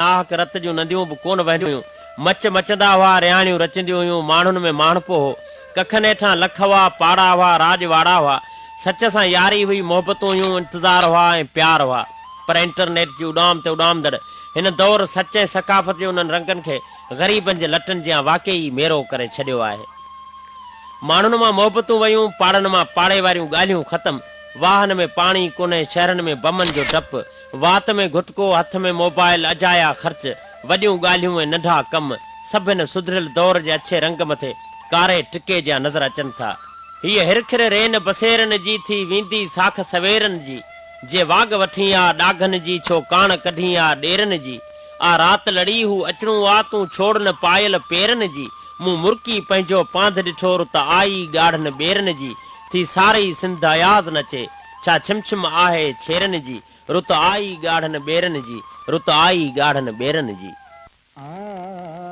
ناحق رت جون نديون به ڪونه وهنديون هيون. مچ مچندا هئا، رهاڻيون رچنديون هيون، ماڻهن ۾ ماڻهپو هو. ڪکن هيٺان لک هئا، پاڙا هئا، راڄ واڙا هئا. سچ سان ياري هئي، محبتون هيون، انتظار هئا ۽ پيار هئا. پر انٽرنيٽ جي اڏام تي اڏامندڙ هن دور سچ ۽ ثقافت جي انهن رنگن کي غريبن جي لٽن جيان واقعي ئي ميرو ڪري ڇڏيو آهي. ماڻهن مان محبتون ويون، پاڙن مان پاڙي واريون ڳالهيون ختم، واهن ۾ پاڻي ڪونهي، شهرن ۾ بمن جو ڊپ، وات ۾ گهٽڪو، هٿ ۾ موبائل، اجايا خرچ، وڏيون ڳالهيون ۽ ننڍا ڪم، سڀ هن سڌريل دور جي اڇي رنگ مٿي ڪاري ٽڪي جيان نظر اچن ٿا. هيء هرکر رين بسيرن جي ٿي ويندي ساک سويرن جي، جي واڳ وٺين آ ڏاگهن جي ڇو ڪاڻ ڪڍين آ ڏيرن جي، آ رات لڙي هو اچڻو آ تون ڇوڙ نه پايل پيرن جي، مون مرڪي پنهنجو پانڌ ڏٺو رت آئي ڳاڙهن ٻيرن جي، ٿي ساري سنڌ اياز نچي. ڇا ڇم ڇم آهي ڇيرن جي، رت آئي ڳاڙهن ٻيرن جي، رت آئي ڳاڙهن ٻيرن جي. آ.